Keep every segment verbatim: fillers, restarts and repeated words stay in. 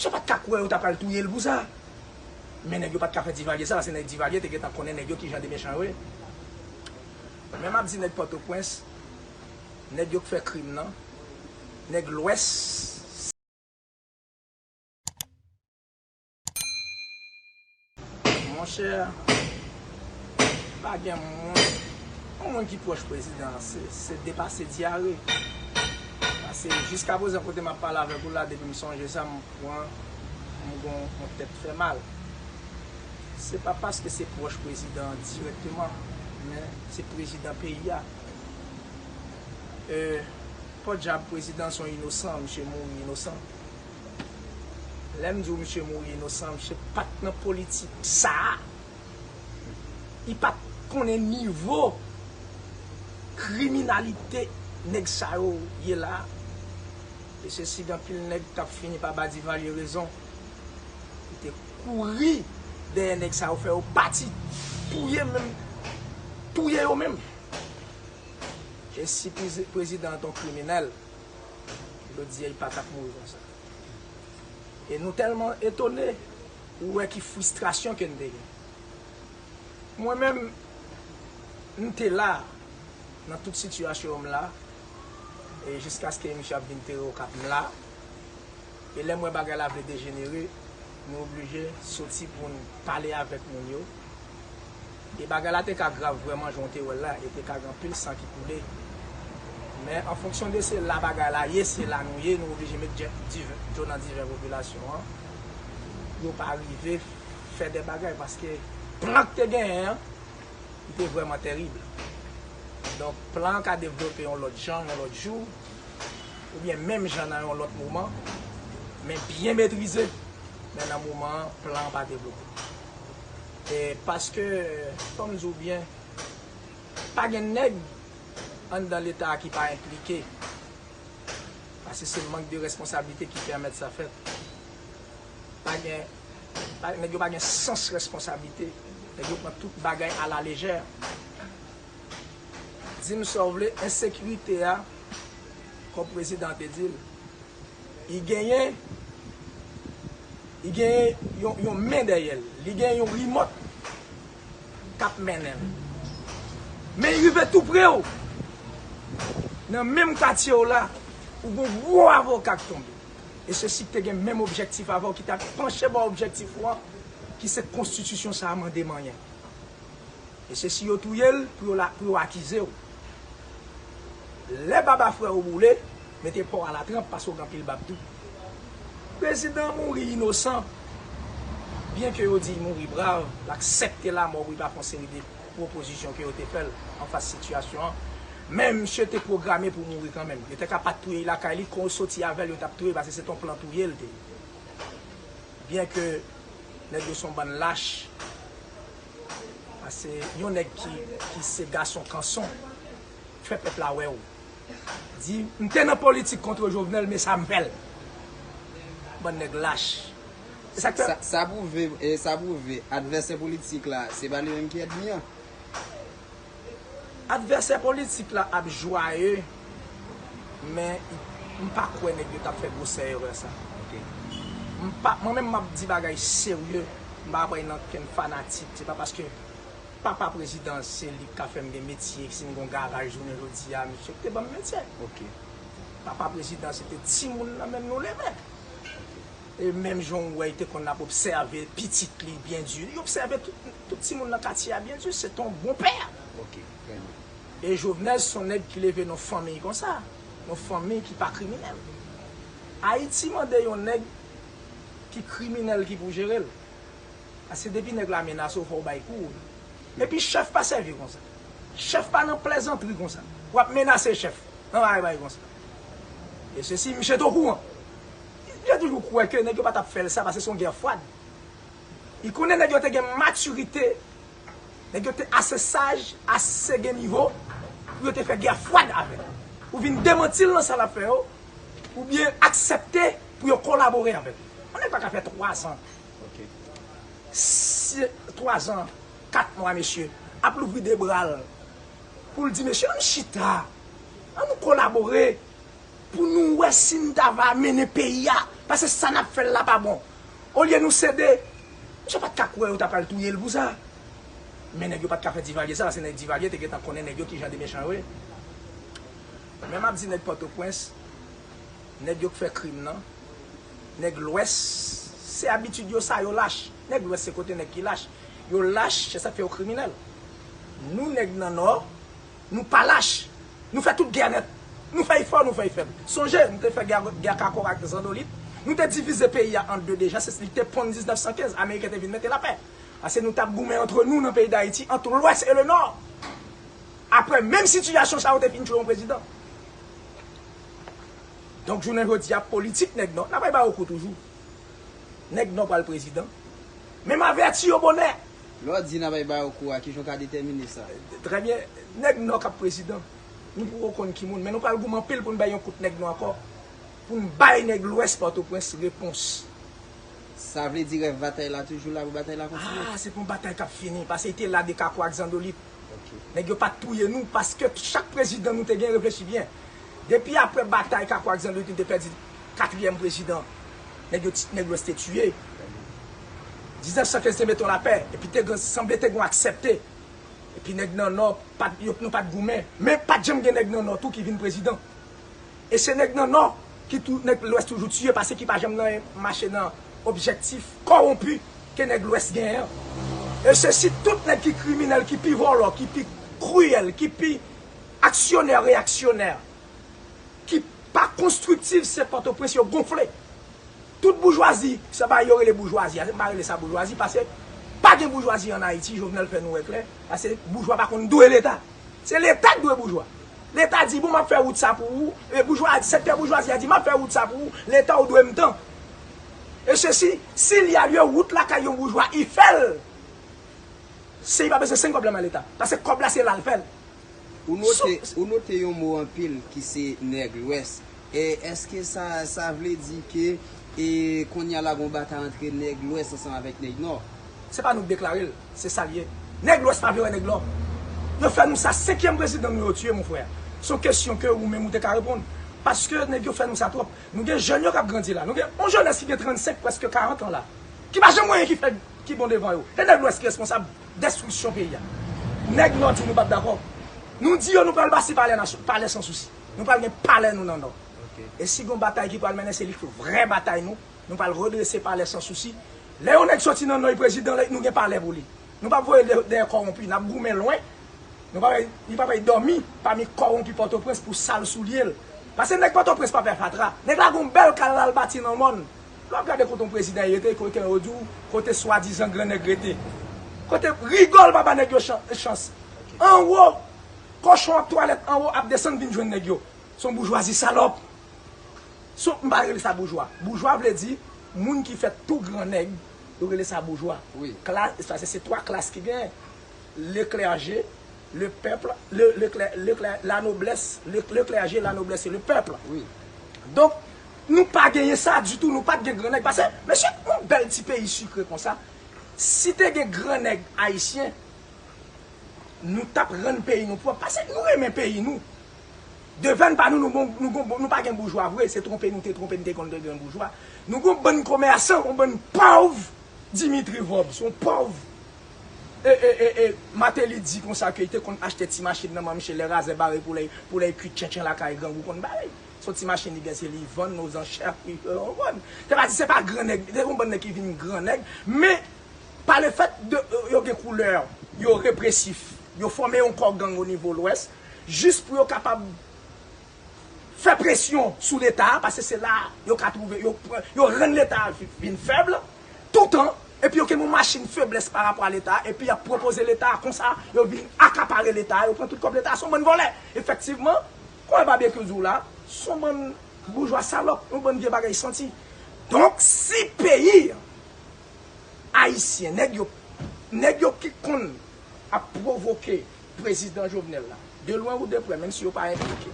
Misye pa t ka kwè yo ta pral touye l pou sa. Men nèg yo pa t ka fè Divalye sa, paske nèg Divalye te gentan konnen nèg yo kijan de mechan yo ye. Men m ap di nèg Pòtoprens, nèg yo k fè krim nan, nèg Lwès. Monchè, pa gen moun, yon moun ki pwòch prezidan an, se, se depase dyare. Paske jiskaprezan, kote m ap pale avèk ou la, depi m sonje sa, m pran, m gon yon tèt fè mal. Se pa paske se pwòch prezidan an dirèkteman, men se prezidan peyi a. E, podyab prezidan se yon inosan, misye mouri inosan. Lè m di w misye mouri inosan, misye pa t nan politik sa a. Li pa t konnen nivo kriminalite nèg sa yo ye la. E se si gen anpil nèg t ap fini pa ba Divalye rezon. Li te kouri dèyè nèg sa yo, fè yo pati, touye menm, touye yo menm. E si prezi-, prezidan an te yon kriminèl, jodi a li pa t ap mouri konsa. E nou tèlman etone, ou wè ki fristrasyon ke n te gen. Mwen menm, m te la, nan tout sitiyasyon yo m la, e jiskaske misye ap vin tere Okap m la. E lè m wè bagay la vle dejenere, nou oblije soti pou n pale avèk moun yo. E bagay la te ka grav vrèman jan w te wè l la, e te ka gen anpil san ki koule. Men an fonksyon de se la bagay la ye, se la nou ye, nou oblije met dje-, diven, dlo nan diven popilasyon an. Yo pa rive fè de bagay, paske plan k te genyen an, li te vrèman terib. Donk, plan an ka devlope yon lòt jan, yon lòt jou, oubyen menm jan nan yon lòt moman, men byen metrize, men nan moman an, plan an pa devlope. E paske, fò m di w byen, pa gen nèg anndan Leta a ki pa enplike. Paske se mank de responsablite ki pèmèt sa fèt. Pa gen, pa, nèg yo pa gen sans responsablite. Nèg yo pran tout bagay a la lejè. Di m sa w vle, ensekirite a, kòm prezidan an te di l, li genyen, li genyen yon, yon men dèyè l, li genyen yon rimòt k ap mennen l. Men li rive tou pre w. Nan menm katye w la, ou gon gwo avoka k tonbe. E se si k te gen menm objektif avè w, ki t ap panche bò objektif ou an, ki se konstitisyon sa a mande manyen. E se si yo touye l pou yo la, pou yo akize w. Lè baba frè w boule, mete pa w a la tranp paske w gen anpil bab tou. Prezidan an mouri inosan. Byenke yo di l mouri brav, l aksepte lanmò pou l pa fè yon seri de pwopozisyon ke yo te fè l anfas sitiyasyon an. Men misye te pwograme pou mouri kanmenm. Yo te ka pa t touye l lakay li, kon yo soti avè l, yo t ap touye l, paske se t on plan touye l te ye. Byenke nèg yo se yon bann lach, paske yon nèg ki, ki se gason kanson, fè pèp la wè w. Di, m te nan politik kont Jovenel, men sa m fè l. Bann nèg lach. E sa k fè Sa, sa pwouve, e sa pwouve, advèsè politik la, se pa li menm ki ènmi an. Advèsè politik la ap jwaye, men m pa kwè nèg yo t ap fè gwosè erè sa. Ok. M pa, mwen menm m ap di bagay serye, m pa pran nan kenn fanatik. Se pa paske papa prezidan se li k ka fè m gen metye, si m gon garaj jounen jodi a, misye te ban m metye. Ok. Papa prezidan se te timoun nan men nou leve. E menm jan w wè, li te konn ap obsève pitit li byen di. Li obsève tout, tout timoun nan katye a byen di. Se t on bon pè. Ok, trè byen. E Jovenel se yon nèg ki leve nan fanmiy konsa. Yon fanmiy ki pa kriminèl. Ayiti mande yon nèg ki kriminèl ki pou jere l. Paske depi nèg la menase w, fò w bay kou. Epi chèf pa sèvi konsa. Chèf pa nan plèzantri konsa. W ap menase chèf nan bagay bagay konsa. E se si misye te okouran. Misye toujou kwè ke nèg yo pa t ap fè l sa paske se yon gè fwad. Li konnen nèg yo te gen matirite, nèg yo te ase saj, ase gen nivo pou yo te fè gè fwad avè l. Ou vin demanti l nan sa l ap fè yo, oubyen aksepte pou yo kolabore avè l. Yon nèg pa ka fè twazan. Ok. Si, twazan, kat mwa, mesye, ap louvri de bra l pou l di, mesye, ann chita, ann nou kolabore pou nou wè si n ta va mennen peyi a Paske sa n ap fè l la pa bon. Olye nou sede, misye pa t ka kwè yo ta pral touye l pou sa. Men nèg yo pa t ka fè Divalye sa, paske nèg Divalye te gentan konnen nèg yo kijan de mechan yo ye. Men m ap di nèg Pòtoprens, nèg yo k fè krim nan, nèg Lwès, se abitid yo sa, yo lach. Nèg Lwès se kote nèg ki lach. Yo lach, se sa k fè yo kriminèl. Nou nèg nan Nò, nou pa lach. Nou fè tout gè nèt. Nou fè efò, nou fè efèb. Sonje, nou te fè gè, gè Kakò ak Zandolit. Nou te divize peyi a an de deja, se li te ponn diznèf san kenz, Ameriken te vin mete lapè. Paske nou t ap goumen antre nou nan peyi Dayiti, ant Lwès e Lenò. Apre, menm sitiyasyon sa yo te fin tchwe yon prezidan. Donk, jounen jodi a, politik nèg Nò, n ap bay Bawokou toujou. Nèg Nò pral prezidan. Men m avèti yo bonè. Lè w di n ap bay Bawokou a, kijan w ka detèmine sa? Trè byen, nèg Nò k ap prezidan. Nou poko konn ki moun, men nou pral goumen anpil pou n bay yon kout nèg Nò ankò. Pou n bay nèg Lwès Pòtoprens repons. Sa vle di rèv batay la toujou la pou batay la kontinye? Ah, se pa yon batay k ap fini, paske li te la de Kako ak Zandolit. Ok. Nèg yo pa t touye nou, paske chak prezidan nou te gen, reflechi byen. Depi apre batay Kako ak Zandolit, nou te pèdi katriyèm prezidan. Nèg yo, nèg Lwès te tiye. Diznèf san kenz te mete yon lapè, epi te gen, sanble te gen yon aksepte. Epi nèg nan Nò, pa t, yo, nou pa t goumen. Men pa t janm gen nèg nan Nò tou ki vin prezidan. E se nèg nan Nò ki tou, nèg Lwès toujou tiye, paske ki pa janm nan mache nan objektif kòwonpi ke nèg Lwès genyen an. E se si tout nèg ki kriminèl, ki pi vòlò, ki pi kriyèl, ki pi aksyonè, reyaksyonè, ki pa konstriktif, se Pòtoprens yo gonfle. Tout boujwazi, se pa yo rele boujwazi a, m pa rele sa boujwazi, paske pa gen boujwazi an Ayiti, Jovenel fè nou wè klè, paske boujwa pa konn dwe Leta. Se Leta k dwe boujwa. Leta di, bon, m ap fè wout sa pou ou, e boujwa, sektè boujwazi a di, m ap fè wout sa pou ou, Leta ou dwe m tan. E se si, si li a lye wout lakay yon boujwa, i fè l. Se li pa bezwen senk kòb la nan Leta, paske kòb la se la l fè l. Ou note, ou note yon mo anpil ki se nèg Lwès. E èske sa, sa vle di ke, e, kounye a la gon batay antre nèg Lwès ansanm avèk nèg Nò? Se pa nou k deklare l, se sa l ye. Nèg Lwès pa vle wè nèg Nò. Yo fè nou sa, senkyèm prezidan nou yo tiye, mon frè. Se yon kesyon ke ou menm ou te ka reponn. Paske nèg yo fè nou sa twòp. Nou gen jèn yo k ap grandi la. Nou gen yon jenès ki gen trannsenk, prèske karant an la, ki pa janm wè anyen ki fèt, ki bon devan yo. E nèg Lwès ki responsab destriksyon peyi a. Nèg Nò di nou p ap dakò. Nou di yo nou pral bati palè nasyon, palè Sansousi. Nou pral gen palè nou nan Nò. Ok. E si gon batay ki pral mennen, se li k vrè batay nou. Nou pral redrese palè Sansousi. Lè yon nèg soti nan Nò, li prezidan, nou gen palè pou li. Nou p ap voye dèyè kòwonpi, n ap goumen lwen. Nou pa bay, li pa bay dòmi pami kòwonpi Pòtoprens pou sal soulye l. Paske nèg Pòtoprens pa fè fatra. Nèg la gon bèl kay l al bati nan mòn. Lè w ap gade kote yon prezidan rete, kote yo di w, kote swadizan gran nèg rete. Kote rigòl pa ba nèg yo chan-, chans. Anwo, kochon ap twalèt anwo, ap desann vin jwenn nèg yo. Se yon boujwazi salòp. Se, m pa rele sa boujwa. Boujwa vle di moun ki fèt tou gran nèg, yo rele sa boujwa. Wi. Klas, sa se, se twa klas ki genyen. Le clergé, le peuple, le, le clè-, le clè-, la noblesse, le, le clergé, la noblesse et le peuple. Wi. Donk, nou pa genyen sa ditou, nou pa t gen gran nèg. Paske, mesye, yon bèl ti peyi sikre konsa, si te gen gran nèg ayisyen, nou t ap rann peyi nou pwòp. Paske nou renmen peyi nou. Devèn pa nou, nou bon, nou gon, nou pa gen boujwa vre, se twonpe nou te twonpe, nou te konn te gen boujwa. Nou gon bann komèsan, yon bann pòv, Dimitri Vorbe, se yon pòv. E, e, e, e, Martelly di konsa ke li te konn achte ti machin nan men misye lè razè bare pou lè, pou lè kuit tchentchen lakay grangou konn bare. Se yon ti machin li gen, se li vann aux enchères, li vann. Se pa di se pa gran nèg, se yon bann nèg ki vin gran nèg, men pa le fèt de, euh, yo gen koulè, yo represif, yo fòme yon kò gang o nivo Lwès, jis pou yo kapab fè presyon sou Leta a, paske se la yo ka twouve, yo pran, yo rann Leta a vi-, vin fèb, toutan, epi yo gen yon machin feblès pa rapò a Leta a, epi y ap pwopoze Leta a konsa, yo vin akapare Leta a, yo pran tout kòb Leta a, se yon bann vòlè. Efektivman, kòman Babekyou di w la, se yon bann boujwa salòp, yon bann vye bagay santi. Donk, si peyi ayisyen, nèg yo, nèg yo ki konn ap pwovoke prezidan Jovenel la, de lwen ou de prè, menm si yo pa enplike.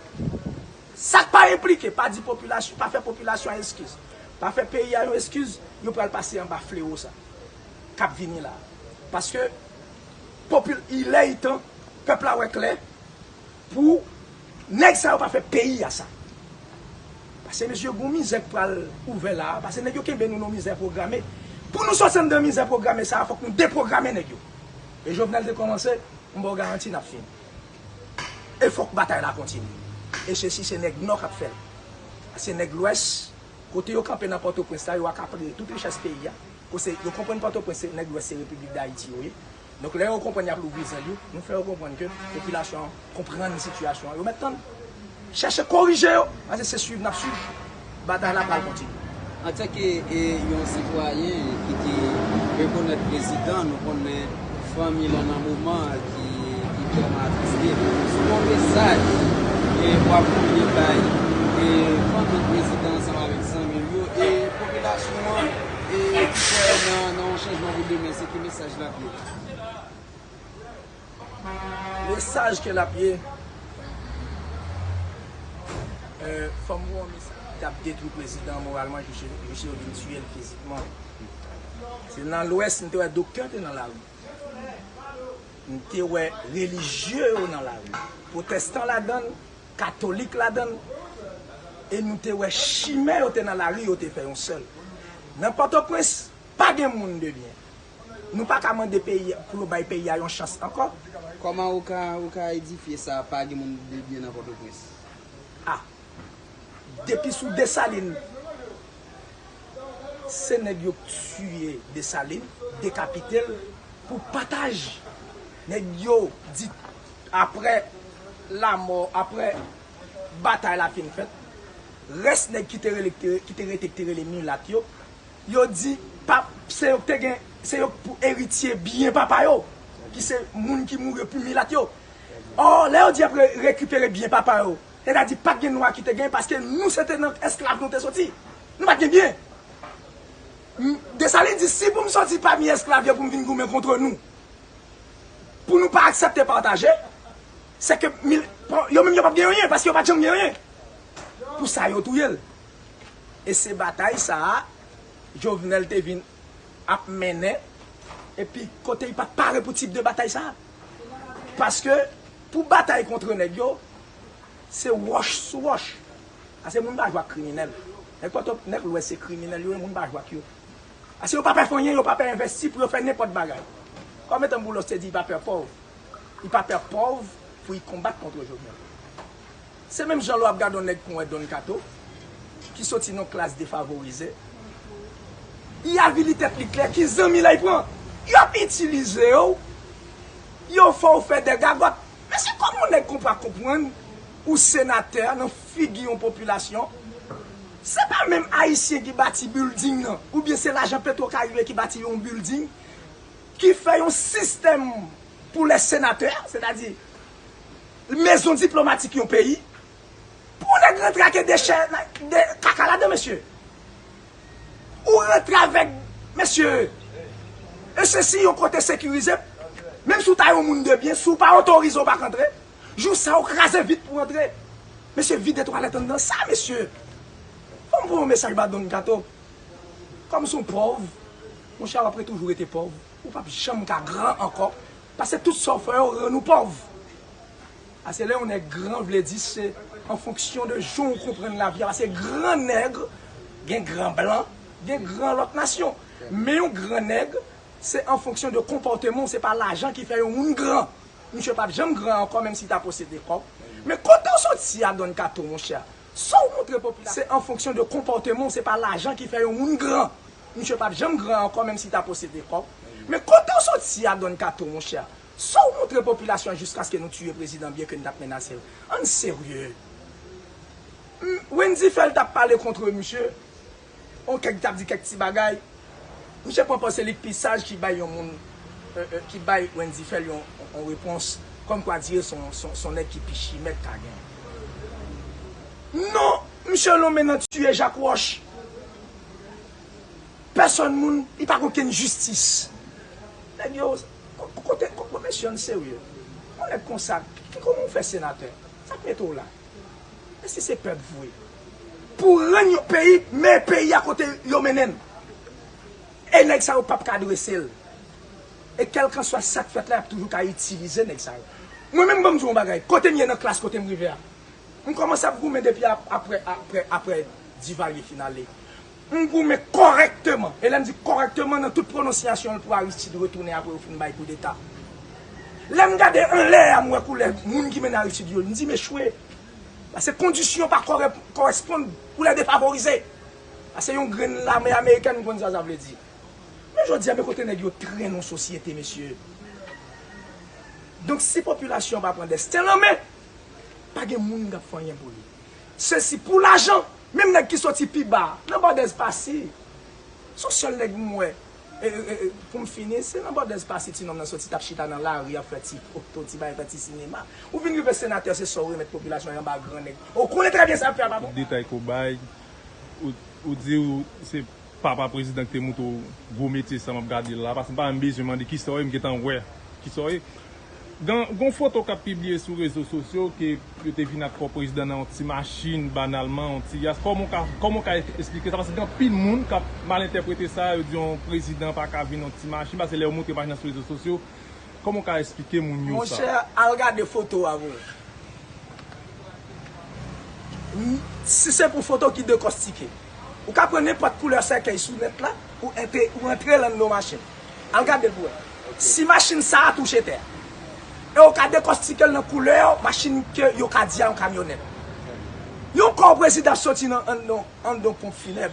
Sa k pa enplike, pa di popilasyon, pa fè popilasyon an eskiz. Pa fè peyi a yon eskiz, yo pral pase anba flewo sa k ap vini la. Paske popil-, il est temps, pèp la wè klè, pou nèg sa yo pa fè peyi a sa. Paske mesye, gon mizè k pral ouvè la a, paske nèg yo kenbe nou nan mizè pwograme. Pou nou sòti anndan mizè pwograme sa a, fòk nou depwograme nèg yo. E Jovenel te kòmanse, m ba w garanti n ap fini. E fòk batay la kontinye. E sesi se nèg Nò k ap fè l. Se nèg Lwès, kote yo kanpe nan Pòtoprens la, yo akapre tout richès peyi a. Kote yo konprann Pòtoprens, se nèg Lwès, se Repiblik Dayiti yo ye. Donk, lè yo konprann y ap louvri zèl yo, nou fè yo konprann ke popilasyon an konprann sitiyasyon an. Yo mèt tann. Chèche korije yo, paske se swiv n ap swiv. Batay la pral kontinye. Antanke, e, yon sitwayen ki te rekonèt prezidan, nou konnen fanmi l nan moman ki, ki trè atriste. Se yon mesaj, e, w ap voye bay, e, fanmi prezidan ansanm avèk zanmi l yo, e popilasyon an, e, ki fè nan, nan yon chanjman pou demen, se ki mesaj l ap ye? Mesaj ke l ap ye, e, fò m voye yon mesaj ki t ap detwi prezidan an moralman jis, jis yo vin tiye l fizikman. Se nan Lwès, m te wè doktè te nan lari. M te wè relijye yo nan lari. Pwotestan ladan l, katolik ladan l. E nou te wè chimè yo te nan lari, yo te fè yon sèl. Nan Pòtoprens, pa gen moun de byen. Nou pa ka mande peyi pou yo bay peyi a yon chans ankò. Kòman ou ka, ou ka edifye sa, pa gen moun de byen nan Pòtoprens? A, depi sou Desalin, se nèg yo k tiye Desalin, dekapite l pou pataj. Nèg yo di apre lamò, apre batay la fin fèt, rès nèg ki te rele, ki te rete, ki te rele milat yo, yo di, pa, se yo k te gen, se yo k pou eritye byen papa yo, ki se moun ki mouri pou milat yo. Ò, lè yo di y ap re-, rekipere byen papa yo, sètadi pa t gen nwa ki te gen, paske nou se te nan esklav nou te soti. Nou pa t gen byen. M, Desalin di, si pou m soti pami esklav yo pou m vin goumen kont nou, pou nou pa aksepte pataje, se ke mil-, yo menm yo p ap gen anyen, paske yo pa t janm gen anyen. Pou sa yo touye l. E se batay sa a, Jovenel te vin ap mennen, epi kote li pa t pare pou tip de batay sa a. Paske, pou batay kont nèg yo, se wòch sou wòch. Paske moun pa jwe ak kriminèl. Nèg Pòto, nèg Lwès se kriminèl yo ye, moun pa jwe ak yo. Paske yo pa pè fè anyen, yo pa pè envesti pou yo fè nenpòt bagay. Kòm Etan Boulos te di, li pa pè pòv. Li pa pè pòv pou li konbat kont Jovenel. Se menm jan lè w ap gade yon nèg kon wè Don Kato, ki soti nan klas defavorize, li avili tèt li klè, ki zanmi l li pran. Y ap itilize w, yo fè w fè dè gagòt. Mesye, kòman yon nèg konpa konprann ou senatè nan figi yon popilasyon? Se pa menm Ayisyen ki bati bilding nan, oubyen se lajan Petro Caribe ki bati yon bilding, ki fè yon sistèm pou lè senatè, sètadi mezon diplomatik yon peyi, pou nèg rantre ak dechè, de kaka ladan, mesye. Ou rantre avèk, mesye, e se si yon kote sekirize, menm si w ta yon moun de byen, si w pa otorize, w pa k antre. Jou sa, w kraze vit pou w antre. Mesye, vide twalèt anndan sa, mesye. Fò m voye yon mesaj ba Don Kato. Kòm se yon pòv, monchè, w ap re-, toujou rete pòv. Ou p ap janm ka gran ankò. Paske tout sa w fè yo rann ou pòv. Paske lè yon nèg gran, vle di se an fonksyon de jan w konprann lavi a. Paske gran nèg gen gran blan, gen gran lòt nasyon. Men yon gran nèg, se an fonksyon de konpòteman w, se pa lajan ki fè yon moun gran. Misye p ap janm gran ankò, menm si l ta posede kòb. Men kote w soti a, Don Kato, monchè? Sa w montre popilasyon? Se an fonksyon de konpòteman w, se pa lajan ki fè yon moun gran. Misye p ap janm gran ankò, menm si l ta posede kòb. Men kote w soti a, Don Kato, monchè? Sa w montre popilasyon an jiskaske nou tiye prezidan, byen ke n t ap menase l? Ann serye. M, Wendy Phèl t ap pale kont misye. On kèk t ap di kèk ti bagay. Misye pran panse li k pi saj ki bay yon moun, e, e, ki bay Wendy Phèl yon, yon, yon repons. Kòmkwa dire se yon, se yon, se yon nèg ki pi chimè k ka genyen. Non, misye lonmen nan tiye Jak Wòch. Pèsòn moun, li pa gen okenn jistis. Nèg yo, ko-, kote, ko-, ko-, mesye, ann serye. Yon nèg konsa, ki, ki, kòman w fè senatè? Sa k mete w la? Èske se pèp vre? Pou rann yon peyi, men peyi a kote yo mennen n. E nèg sa yo p ap ka drese l. E kèlkanswa sa k fèt la, y ap toujou ka itilize nèg sa yo. Mwen menm, ban m di w yon bagay. Kote m ye nan klas, kote m rive a, M kòmanse ap goumen depi ap- apre apre apre Divalye fin ale. M goumen kòrèkteman. E lè m di kòrèkteman, nan tout pwononsyasyon l pou Aristide retounen apre yo fin bay koudeta. Lè m gade anlè a, m wè koulè moun ki mennen Aristide yo, m di m echwe. Paske kondisyon pa kòrè- kòresponn, koulè defavorize. Paske yon grenn lame amerikèn, m konn sa sa vle di. Men jodi a, men kote nèg yo trennen yon sosyete, mesye. Donk, si popilasyon pa pran desten l an men, pa gen moun k ap fè anyen pou li. Se si pou lajan, menm nèg ki soti pi ba, nan Bòdèz Pasi, se yon sèl nèg m wè, e, e, e, pou m fini, se nan Bòdèz Pasi ti nonm nan soti t ap chita nan lari ap fè ti foto, ti bagay, fè ti sinema. Ou vin rive senatè, se sa w remèt popilasyon an anba gran nèg. Ou konnen trè byen sa y ap fè a pa bon. Detay ke w bay, ou, ou di w se papa prezidan ki te montre w gwo metye sa m ap gade l la, paske m pa menm bezwen mande kisa w ye, m gentan wè kisa w ye. Gen, gen yon foto k ap pibliye sou rezo sosyo ke yo te vin ak kò prezidan nan yon ti machin, banalman, yon ti yas. Kòman w ka, kòman w ka esplike sa? Paske gen anpil moun k ap mal entèprete sa, yo di yon prezidan pa ka vin yon ti machin, paske lè yo montre machin nan sou rezo sosyo, kòman w ka esplike moun yo sa? Monchè, al gade foto a pou wè. Si se pou foto ki dekòstike, ou ka pran nenpòt koulè sèkèy sou nèt la, ou entre, ou antre l anndan machin. Al gade l pou wè. Si machin sa a touche tè a, e ou ka dekòstike l nan koulè machin ke yo ka di a yon kamyonèt. Yon kò prezidan ap soti nan anndan, anndan ponp finèb.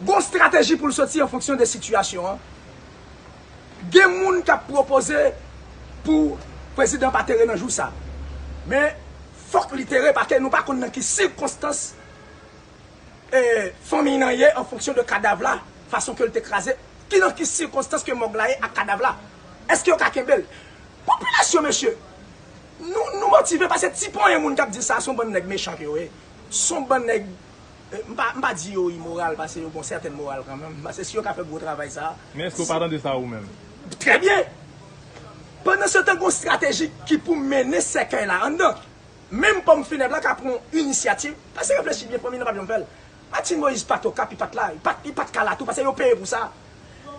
Gon estrateji pou l soti an fonksyon de sitiyasyon an. Gen moun k ap pwopoze pou prezidan pa tere nan jou sa. Men, fòk li tere, paske nou pa konn nan ki sikonstans, e, fanmiy nan ye an fonksyon de kadav la, fason ke l te kraze, ki nan ki sikonstans ke mòg la ye ak kadav la. Èske yo ka kenbe l? Popilasyon, mesye, nou, nou motive, paske ti ponyen moun k ap di sa, se yon bann nèg mechan ke yo ye. Se yon bann nèg, e, m pa, m pa di yo imoral, paske yo gon sètèn moral kanmenm, paske si yo ka fè gwo travay sa. Men èske w pa tande sa ou menm? Trè byen. Pandan se tan, gon estrateji ki pou mennen sèkèy la anndan. Menm ponp finèb la ka pran yon inisyativ, paske reflechi byen, fanmi nan p ap janm fè l. Martine Moïse pa t Okap, li pa t la, li pa t, li pa t ka la tou, paske yo peye pou sa.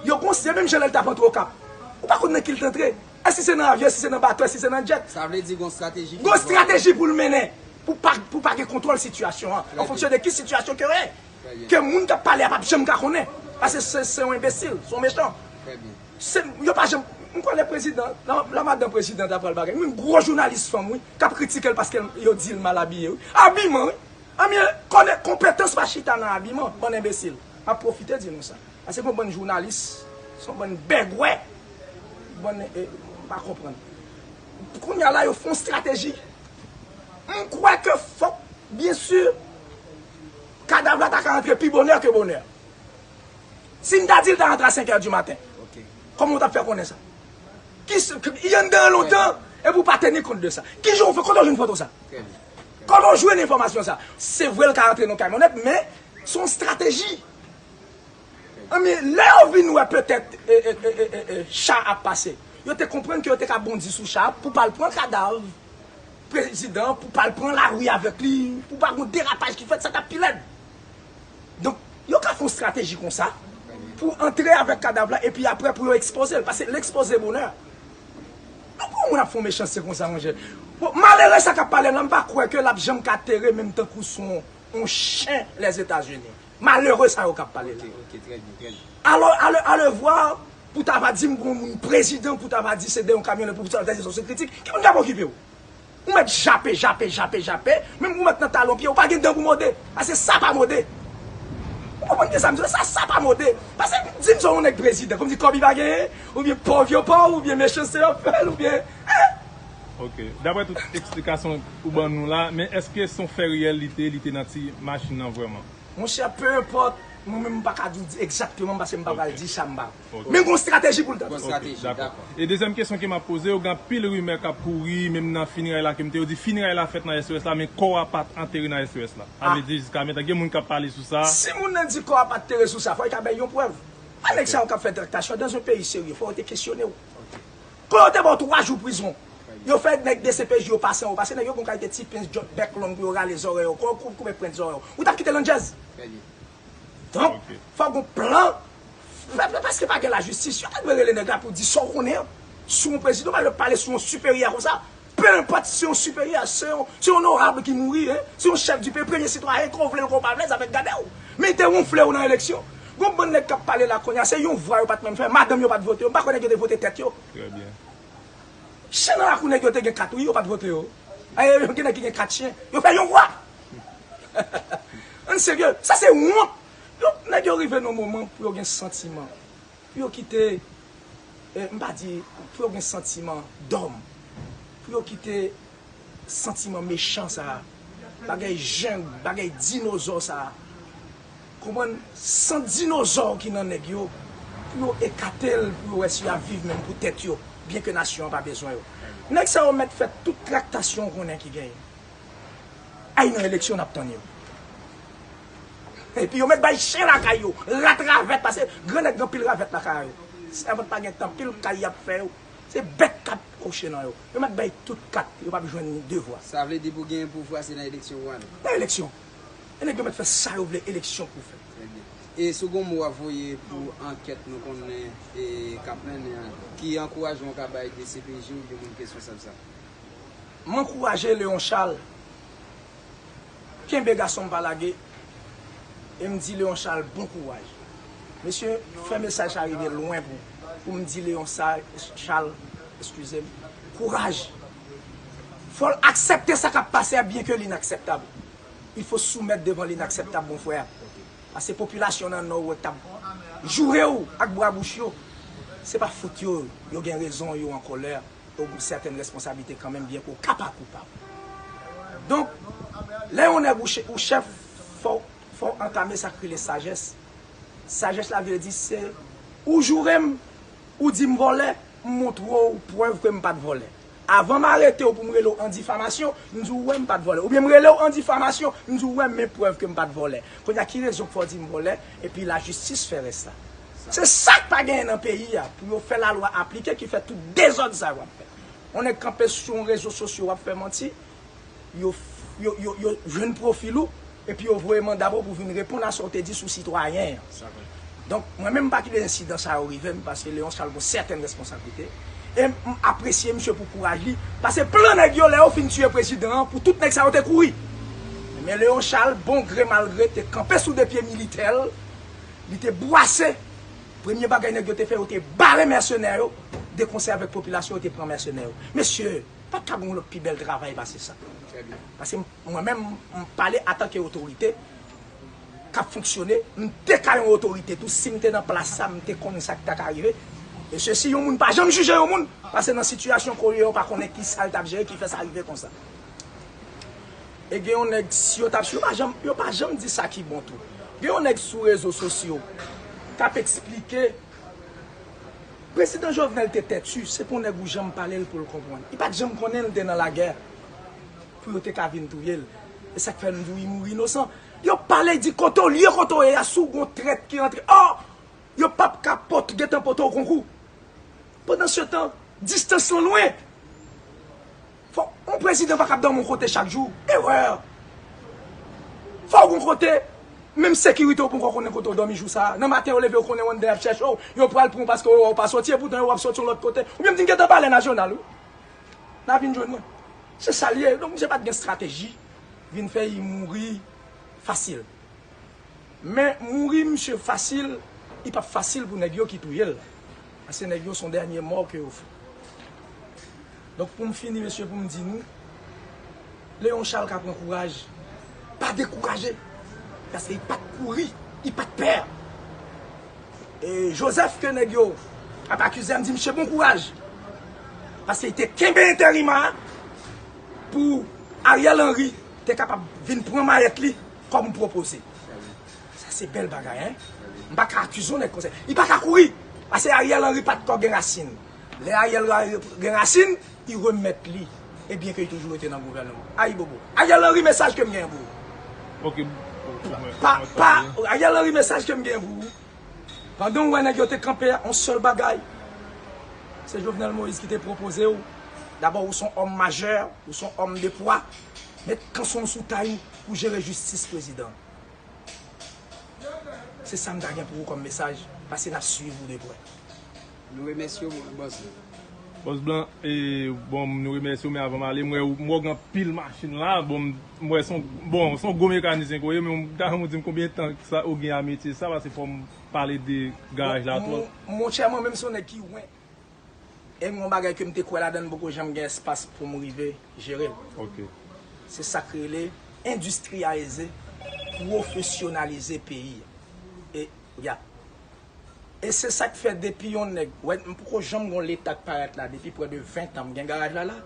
Yo gon, se menm jan lè l t ap antre Okap. Ou pa konn nan ki l t antre. Èske se nan avyon, èske se nan bato, èske se nan djèt? Sa vle di gon estrateji ki Gon estrateji pou l mennen, pou pa, pou pa gen kontwòl sitiyasyon an, an fonksyon de ki sitiyasyon ke yo ye. Ke moun k ap pale a p ap janm ka konnen. Paske se, se yon enbesil, se yon mechan. Se, yo pa janm, m kwè lè prezidan, la, la madan prezidan ta pral bagay. Wi, gwo jounalis fanm, wi, k ap kritike l paske yo di l mal abiye, wi. Abiman, wi. Anmye, konnen konpetans pa chita nan abiman, bann enbesil. M ap pwofite di nou sa. Paske gon bann jounalis, se yon bann bègwè, bann, e, m pa konprann. Kounye a la, yo fè yon estrateji. M kwè ke fòk, byen si, kadav la ta ka antre pi bonè ke bonè. Si m ta di l ta antre a senkè di maten, kòman w t ap fè konnen sa? Ki s- k- y anndan an lontan, epi w pa teni kont de sa. Ki jan w fè, kote w jwenn foto sa? Kote w jwenn enfòmasyon sa? Se vre l ka antre nan kamyonèt, men se yon estrateji. Anmye, lè yo vin wè petèt, e, e, e, e, e, e, cha ap pase, yo te konprann ke yo te ka bondi sou cha pou pa al pran kadav prezidan, pou pa al pran lari avèk li, pou pa gon derapaj ki fèt, sa t ap pi lèd. Donk, yo ka fè yon estrateji konsa pou antre avèk kadav la epi apre pou yo ekspoze l, paske l ekspoze bonè. Donk, pou yon moun ap fè yon mechanste konsa, monchè. Bon, malere sa k ap pale la, m pa kwè ke l ap janm ka tere menm tankou se yon, yon chen Lèzetazini. Malere sa yo k ap pale la. Ok, ok, trè byen, trè byen. Alò, ale, ale vwa, pou ta va di m gon moun prezidan, pou ta va di se de yon kamyonèt, pou ta va di se yon kritik, ki moun k ap okipe w? Ou mèt jape, jape, jape, jape, menm ou mèt nan talon pye, ou pa gen dan pou mòde. Paske sa pa mòde. Ou konprann ki sa m di w? Sa, sa pa mòde. Paske di m se yon nèg prezidan, kòmsi kòb li pa genyen, oubyen pòv yo pòv, oubyen mechanste yo ap fè l, oubyen, en? Ok. Daprè tout eksplikasyon ou ban nou la, men èske se yon fè reyèl li te, li te nan ti machin nan vrèman? Monchè, peu importe, mwen menm m pa ka di w di egzakteman paske m pa pral di sa m pa. Ok. Men gon estrateji pou l t antre. Gon estrateji, dakò. E dezyèm kesyon ke m ap poze w, gen anpil rimè k ap kouri, menm nan fineray la ke m te, yo di fineray la fèt nan S O S la, men kò a pa t antere nan S O S la. Sa vle di jiska mentan, gen moun k ap pale sou sa. Si moun nan di kò a pa t tere sou sa, fò l ta bay yon prèv. Pa nèg sa yo k ap fè traktasyon, dans un pays sérieux, fò yo te kesyone w. Kon yo te ba w twa jou prizon, yo fè nèg D C P J yo pase anwo, paske nèg yo gon kalite ti pens djòt bèk long pou yo rale zòrèy ou, kon yo kou- koupe pwent zòrèy ou, ou t ap kite l an djèz. Donk, fò gon plan. Pèp la, paske pa gen lajistis, yo ta dwe rele nèg la pou di sa w konnen an. Sou yon prezidan, pa pale sou yon siperyè konsa. Pe enpòt si se yon siperyè, se yon, se yon onorab ki mouri, en, se yon chèf di peyi, premye sitwayen, ke w vle l, ke w pa vle l, sa fèk gade w. Men te wonfle w nan eleksyon. Gon bann nèg k ap pale la kounye a, se yon vwa yo pa t menm fè, madanm yo pa t vote yo, m pa kwè nèg yo te vote tèt yo. Chen nan lakou nèg yo te gen kat, wi, yo pa t vote yo. Ay, gen nèg ki gen kat chen, yo fè yon vwa. Ann serye, sa se wont. Yo, nèg yo rive nan moman pou yo gen santiman. Pou yo kite, eh, m pa di, pou yo gen santiman dòm. Pou yo kite santiman mechan sa a. Bagay jeng, bagay dinozò sa a. Konprann? San dinozò ki nan nèg yo, pou yo ekate l, pou yo wè si y ap viv menm pou tèt yo, byen ke nasyon an pa bezwen yo. Nèg sa yo mèt fè tout traktasyon w konnen ki genyen. Ay nan eleksyon n ap tann yo. Epi yo mèt bay chen lakay yo, rat ravèt, paske gran nèg gen anpil ravèt lakay yo. Sèvant pa gen tan, pil kay y ap fè yo. Se bèt k ap kouche nan yo. Yo mèt bay tout kat, yo p ap jwenn ni de vwa. Sa vle di pou genyen pouvwa se nan eleksyon pou ale. Nan eleksyon. E nèg yo mèt fè sa yo vle, eleksyon pou fèt. Trè byen. E si w gon mo w ap voye pou ankèt nou konnen e k ap mennen an, ki ankourajman w ka bay D C P J oubyen moun k responsab sa? M ankouraje Léon Charles. Kenbe gason m pa lage. E m di Léon Charles bon kouraj. Mesye, fè mesaj sa rive lwen pou, pou m di Léon Sa-, Charles, eskize m, kouraj. Fò l aksepte sa k ap pase a, byen ke l inakseptab. Il faut soumettre devant l'inakseptab, mon frè. Paske popilasyon nan Nò wè k t ap joure w ak bwa bouch yo. Se pa fot yo, yo gen rezon, yo an kòlè. Ou gen sètèn responsablite kanmenm, byen ke w ka pa koupab. Donk, lè yon nèg ou che-, ou chèf, fò, fò w antame sa k rele sajès. Sajès la vle di se, ou joure m, ou di m vòlè, m montre w prèv ke m pa t vòlè. Avan m arete w pou m rele w an difamasyon, m di w wè m pa t vòlè. Oubyen m rele w an difamasyon, m di w wè men prèv ke m pa t vòlè. Kounye a ki rezon k fè w di m vòlè, epi lajistis fè rès la. Se sa k pa genyen nan peyi a, pou yo fè lalwa aplike ki fè tout dezòd sa yo ap fè. Yon nèg kanpe sou yon rezo sosyo w ap fè manti, yo, yo, yo, yo jwenn pwofil ou, epi yo voye manda pou w vin reponn a sa w te di sou sitwayen an. Donk, mwen menm m pa kite ensidan sa yo rive m, paske Léon Charles gon sètèn responsablite. E m apresye misye pou kouraj li, paske plan nèg yo, lè yo fin tiye prezidan an, pou tout nèg sa yo te kouri. Men Léon Charles, bon gre mal gre, te kanpe sou de pye militè l, li te bwase. Premye bagay nèg yo te fè, yo te bare mèsenè yo, de konsè avèk popilasyon, yo te pran mèsenè yo. Mesye, pa t ka gen yon lòt pi bèl travay pase sa. Trè byen. Paske m, mwen menm, m pale antanke otorite k ap fonksyone, m te ka yon otorite tou, si m te nan plas sa, m te konnen sa k ta ka rive. Mesye, si yon moun pa janm jije yon moun, paske nan sitiyasyon ke w ye, ou pa konnen ki sa l t ap jere, ki fè sa rive konsa. E gen yon nèg, si yo t ap, yo pa janm, yo pa janm di sa ki bon tou. Gen yon nèg sou rezo sosyo k ap eksplike, Prezidan Jovenel te tèti, se pa yon nèg ou janm pale l pou l konprann. Li pa t janm konnen l te nan lagè pou yo te ka vin touye l. E sa k fè m di w li mouri inosan. Yo pale, di kote w ye, kote w ye a, si w gon trèt ki rantre, oh, yo p ap ka pot-, gentan pote w konkou. Pandansetan, distans lan lwen. Fò, yon prezidan pa kab dòmi yon kote chak jou. Erè! Fò w gon kote, menm sekirite w poko konnen kote w dòmi jou sa a. Nan maten, yo leve, yo konnen Wonder ap chèche w, yo pral pran w paske yo wè w pa soti, epoutan yo wè w ap soti yon lòt kote. Oubyen m di n gentan palè nasyonal, wi. N a vin jwenn mwen. Se sa l ye. Donk, misye pa t gen estrateji, vin fè li mouri fasil. Men mouri misye fasil, li p ap fasil pou nèg yo ki touye l. Paske nèg yo se yon dènye mò ke yo fè. Donk pou m fini, mesye, pou m di nou, Léon Charles ka pran kouraj. Pa dekouraje. Paske li pa t kouri, li pa t pè. E Joseph ke nèg yo ap akize a, m di misye bon kouraj. Paske li te kenbe enterim a pou Ariel Henry te kapab vin pran mayèt li kòm pwopoze. Sa se bèl bagay, en. M pa ka akize yon nèg konsa. Li pa ka kouri. Paske Ariel Henry pa t ko gen rasin. Lè Ariel Henry gen rasin, li remèt li. Ebyen ke li toujou rete nan gouvènman. Ayibobo. Ariel Henry, mesaj ke m gen pou ou. Ok, pa, pa, Ariel Henry, mesaj ke m gen pou ou. Pandan w wè nèg yo te kanpe a, yon sèl bagay. Se Jovenel Moïse ki te pwopoze w. Dabò, ou se yon òm majè, ou se yon òm de pwa. Met kanson w sou tay ou pou jere jistis prezidan. Se sa m ta gen pou ou kòm mesaj, paske n ap swiv ou de prè. Nou remèsye w, bòs. Bòs Blan, e, bon, nou remèsye w, men avan m ale, m wè w, m wè w gen anpil machin la. Bon, m wè se yon, bon, se yon gwo mekanisyen ke w ye, men m ta renmen w di m konbyen tan sa ou gen a metye sa, paske fò m pale de garaj la twòp. Monchè, mwen menm se yon nèg ki wen. E m gen yon bagay ke m te kwè ladan l, m poko janm gen espas pou m rive jere l. Ok. Se sa k rele endistriyalize, pwofesyonalize peyi a. E, ya. E se sa k fè depi yon nèg, wè, m poko janm gen yon leta k parèt la depi prè de ven tan, m gen garaj la la.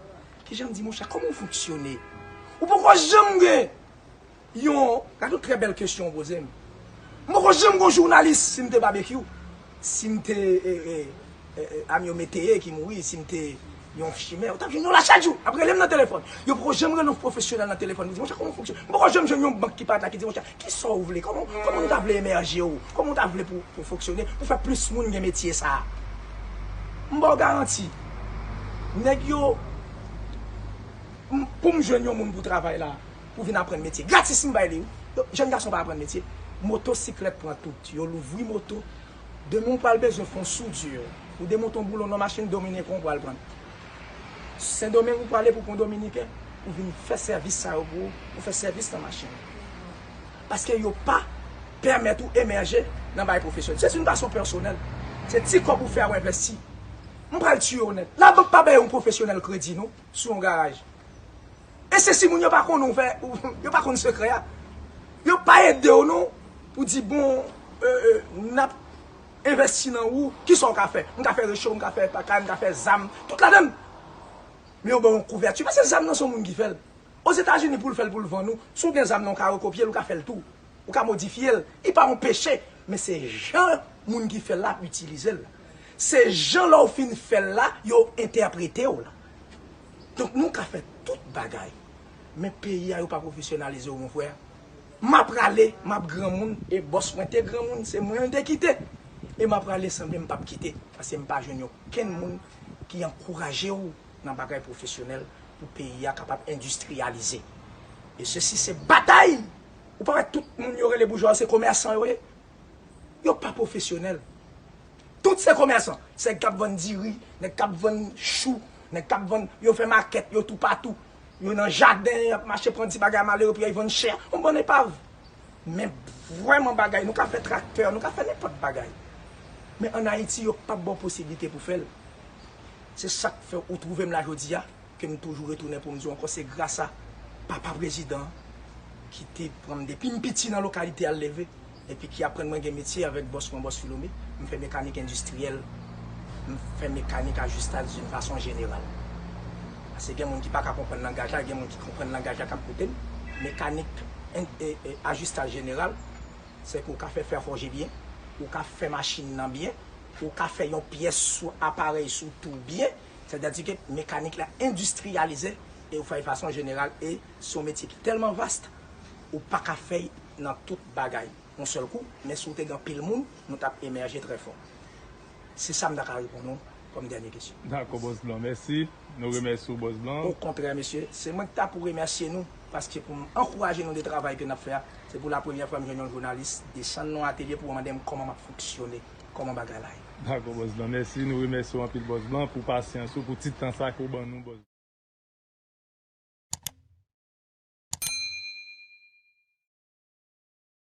Kijan m di, monchè, kòman w fonksyone? Ou poko janm gen yon, gade yon trè bèl kesyon w poze m. M poko janm gen yon jounalis, si m te Babekyou, si m te, e, e, e, e, Amyo Meteye ki mouri, si m te yon chimè, ou t ap jwenn yo la chak jou, ap rele m nan telefòn. Yo poko janm rele yon pwofesyonèl nan telefòn pou di, monchè, kòman w fonksyone? M poko janm jwenn yon bank ki parèt la ki di, monchè, kisa w vle? Kòman, kòman nou ta vle emèje w? Kòman w ta vle pou, pou fonksyone? Pou fè plis moun gen metye sa a? M ba w garanti. Nèg yo, m, pou m jwenn yon moun pou travay la, pou vin aprann metye. Gratis m bay li, wi. Yo, jèn gason pa aprann metye. Motosiklèt pran tout. Yo louvri moto. Demen w pral bezwen fè yon soudure. Ou demonte yon boulon nan machin, Dominiken w pral pran. Sendomeng ou prale pou pran Dominiken, pou vin fè sèvis sa yo pou ou, pou fè sèvis nan machin. Paske yo pa pèmèt ou emèje nan bagay pwofesyonèl. Se yon fason pèsonèl. Se ti kòb ou fè a ou envesti. M pral tiye w nèt. Labank pa bay yon pwofesyonèl kredi non, sou yon garaj. E se si moun yo pa konnen w fè, yo pa konn sekrè a. Yo pa ede w non, pou di, bon, e, e, n ap envesti nan ou, kisa w ka fè? M ka fè recho, m ka fè pakay, m ka fè zam, tout ladan l. Men yo ba w yon kouvèti, paske zam nan se yon moun ki fè l. Ozetazini, pou l fè l, pou l vann ou, si w gen zam nan, w ka rekopye l, ou ka fè l tou. Ou ka modifye l. Li pa yon peche, men se jan moun ki fè l la ap itilize l. Se jan lè w fin fè l la, yo entèprete w la. Donk, nou ka fè tout bagay. Men peyi a, yo pa pwofesyonalize w, mon frè. M ap prale, m ap granmoun, e bòs mwen te granmoun, se mwen yo te kite. E m ap prale, sanble m p ap kite. Paske m pa jwenn okenn moun ki ankouraje w nan bagay pwofesyonèl pou peyi a kapab endistriyalize. E sesi se batay! Ou pa wè tout moun yo rele boujwa yo se komèsan yo ye? Yo pa pwofesyonèl. Tout se komèsan. Se nèg k ap vann diri, nèg k ap vann chou, nèg k ap vann, yo fè makèt, yo toupatou. Yo nan jaden, y ap mache pran ti bagay malere pou y al vann chè. Yon bann epav. Men vrèman bagay, nou ka fè traktè, nou ka fè nenpòt bagay. Men ann Ayiti, yo p ap ba w posiblite pou fè l. Se sa k fè ou twouve m la jodi a, ke m toujou retounen pou m di w ankò, se gras a papa prezidan an ki te pran m depi m piti nan lokalite a l leve, epi ki aprann mwen gen metye avèk bòs mwen, bòs Filome. M fè mekanik endistriyèl, m fè mekanik ajistaj d'une façon générale. Paske gen moun ki pa ka konprann langaj la, gen moun ki konprann langaj la k ap koute m. Mekanik en-, e, e, ajistaj jeneral, se ke w ka fè fè fòje byen, ou ka fè machin nan byen, ou ka fè yon pyès sou aparèy sou tou byen, sètadi ke mekanik la endistriyalize e ou fè l fason jeneral e se yon metye ki tèlman vast, ou pa ka fè l nan tout bagay yon sèl kou, men si w te gen anpil moun, nou t ap emèje trè fò. Se sa m ta ka reponn ou kòm dènye kesyon. Dakò, Bòs Blan, mèsi. Nou remèsye w, Bòs Blan. Okontrè, mesye, se mwen ki ta pou remèsye nou, paske pou m ankouraje nou de travay ke n ap fè a, se pou la premyè fwa m jwenn yon jounalis desann nan yon atelye pou mande m kòman m ap fonksyone, kòman bagay la ye. Dakò, Bòs Blan, mèsi. Nou remèsye w anpil, Bòs Blan, pou pasyans ou, pou ti tan sa ke w ban nou, Bòs Blan.